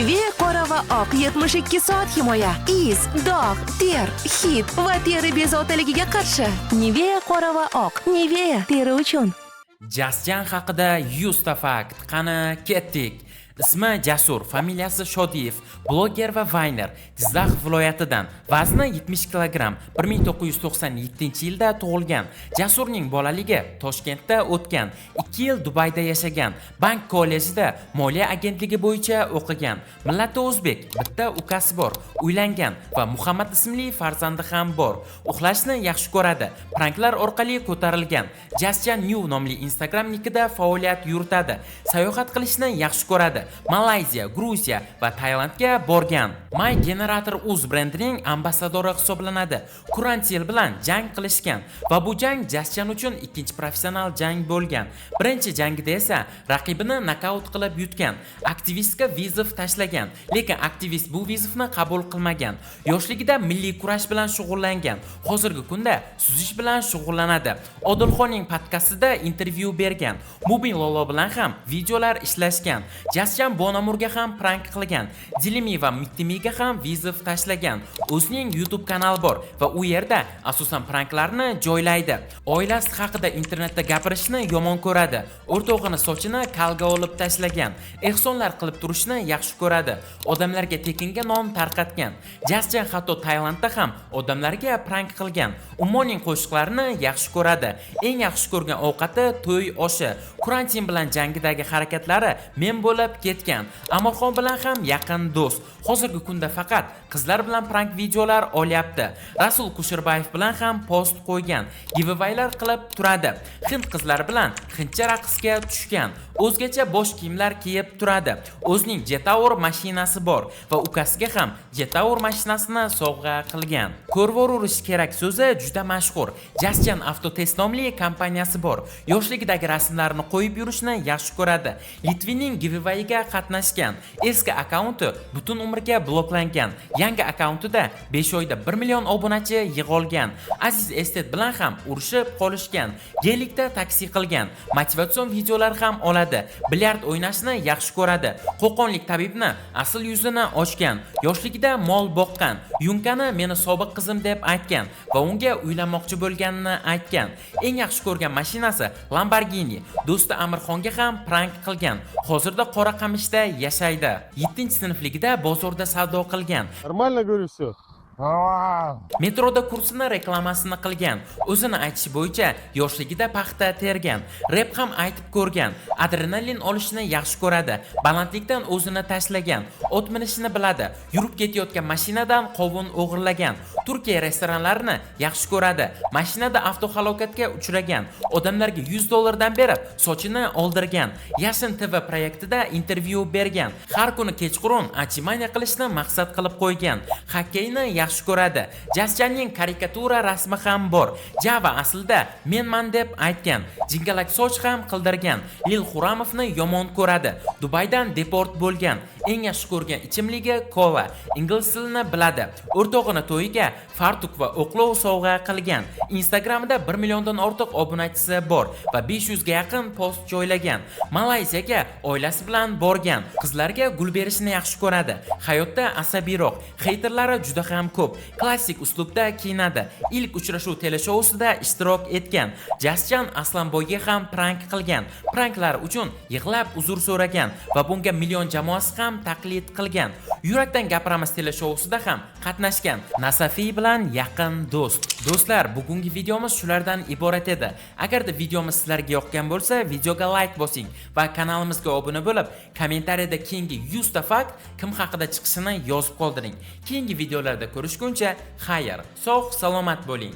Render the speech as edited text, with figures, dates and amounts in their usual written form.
Nivea qora va oq 72 soat himoya. Iz, dog', ter, hid va teri bezovtaligiga qarshi. Nivea qora va oq. Nivea teri uchun. Jasjan haqida 100 ta fakt. Qani, ketdik. Ismi Jasur, familiyasi Shodiyev, bloger va vayner, Jizzax viloyatidan. Vazni 70 kg, 1997-yilda tug'ilgan. Jasurning bolaligi Toshkentda o'tgan. 2 yil Dubayda yashagan. Bank kollejida moliya agentligi bo'yicha o'qigan. Millati o'zbek, bitta ukasi bor. Uylangan va Muhammad ismli farzandi ham bor. Uxlashni yaxshi ko'radi. Pranklar orqali ko'tarilgan. Jasjan New nomli Instagram nikida faoliyat yuritadi. Sayohat qilishni yaxshi ko'radi. Malayziya, Gruziya va Tailandga borgan. My Generator Uz brendining ambassadori hisoblanadi. Kurantil bilan jang qilishgan va bu jang Jasjan uchun ikkinchi professional jang bo'lgan. Birinchi jangida esa raqibini nokaut qilib yutgan. Aktivistga вызов tashlagan, lekin aktivist bu вызов ni qabul qilmagan. Yoshligida milliy kurash bilan shug'ullangan. Hozirgi kunda suzish bilan shug'ullanadi. Odilxonning podkastida intervyu bergan. Mubin Lolo bilan ham videolar ishlashgan. Jasjan Bonamurga ham prank qilgan. Dilimi va Mittimiga ham вызов tashlagan. O'zining YouTube kanali bor va u yerda asosan pranklarni joylaydi. Oilasi haqida internetda gapirishni yomon ko'radi. O'rtog'ini sochini kalga olib tashlagan. Ehsonlar qilib turishni yaxshi ko'radi. Odamlarga tekinga non tarqatgan. Jasjan hatto Tailandda ham odamlarga prank qilgan. Ummonning qo'shiqlarini yaxshi ko'radi. Eng yaxshi ko'rgan ovqati to'y oshi. Kurantin bilan jangidagi harakatlari mem bo'lib ketgan. Amirxon bilan ham yaqin do'st. Hozirgi kunda faqat qizlar bilan prank videolar olyapti. Rasul Kusherbayev bilan ham post qo'ygan. Giveawaylar qilib turadi. Hind qizlari bilan hindcha raqsga tushgan. O'zgacha bosh kiyimlar kiyib turadi. O'zining Jetour mashinasi bor va ukasiga ham Jetour mashinasini sovg'a qilgan. Ko'rvorurish kerak so'zi juda mashhur. Jasjan Avtotest nomli kompaniyasi bor. Yoshligidagi rasmlarini qo'yib yurishni yaxshi ko'radi. Litvinning giveawayga qatnashgan. Eski akkaunti butun umrga bloklangan. Yangi akkauntida 5 oyda 1 million obunachi yig'olgan. Aziz Estet bilan ham urushib qolishgan. Gelikda taksi qilgan. Motivatsion videolar ham oladi. Bilyard o'ynashni yaxshi ko'radi. Qo'qonlik tabibni asl yuzini ochgan. Yoshligida mol boqqan. Yunkani meni sobiq qizim deb aytgan va unga uylanmoqchi bo'lganini aytgan. Eng yaxshi ko'rgan mashinasi Lamborghini. Do'sti Amirxonga ham prank qilgan. Hozirda Qoraqamishda yashaydi. 7-sinfligida bozorda savdo qilgan. Нормально, говорю, все. Metroda kursini reklamasini qilgan. O'zini aytishi bo'yicha yoshligida paxta tergan. Rep ham aytib ko'rgan. Adrenalin olishni yaxshi ko'radi. Balandlikdan o'zini tashlagan. Ot minishni biladi. Yurib ketayotgan mashinadan qovun o'g'irlagan. Turkiya restoranlarini yaxshi ko'radi. Mashinada avtohalokatga uchragan. Odamlarga 100 dollardan berib, sochini oldirgan. Yashin TV proyektida intervyu bergan. Har kuni kechqurun отжимания qilishni maqsad qilib qo'ygan. Xokkeyni yaxshi ko'radi. Jasjanning karikatura rasmi ham bor. Java aslida menman deb aytgan. Jingalak soch ham qildirgan. Lil Xuramovni yomon ko'radi. Dubaydan deport bo'lgan. Eng yaxshi ko'rgan ichimligi kola. Ingliz tilini biladi. O'rtog'ini to'yiga fartuk va o'qlov sovg'a qilgan. Instagramida 1 milliondan ortiq obunachisi bor va 500 ga yaqin post joylagan. Malayziyaga oilasi bilan borgan. Qizlarga gul berishni yaxshi ko'radi. Hayotda asabiyroq. Heyterlari juda ham ko'p. Klassik uslubda kiyinadi. Ilk uchrashuv teleshousida ishtirok etgan. Jasjan Aslanboyga ham prank qilgan. Pranklar uchun yig'lab uzr so'ragan va bunga million jamoasi ham taqlid qilgan. Yurakdan gapiramiz teleshousida ham qatnashgan. Nasafiy bilan yaqin do'st. Do'stlar, bugungi videomiz shulardan iborat edi. Agarda videomiz sizlarga yoqqan bo'lsa, videoga like bosing va kanalimizga obuna bo'lib, kommentariyada keyingi 100 ta fakt kim haqida chiqishini yozib qoldiring. Keyingi videolarda ko'rishguncha xayr, sog' salomat bo'ling.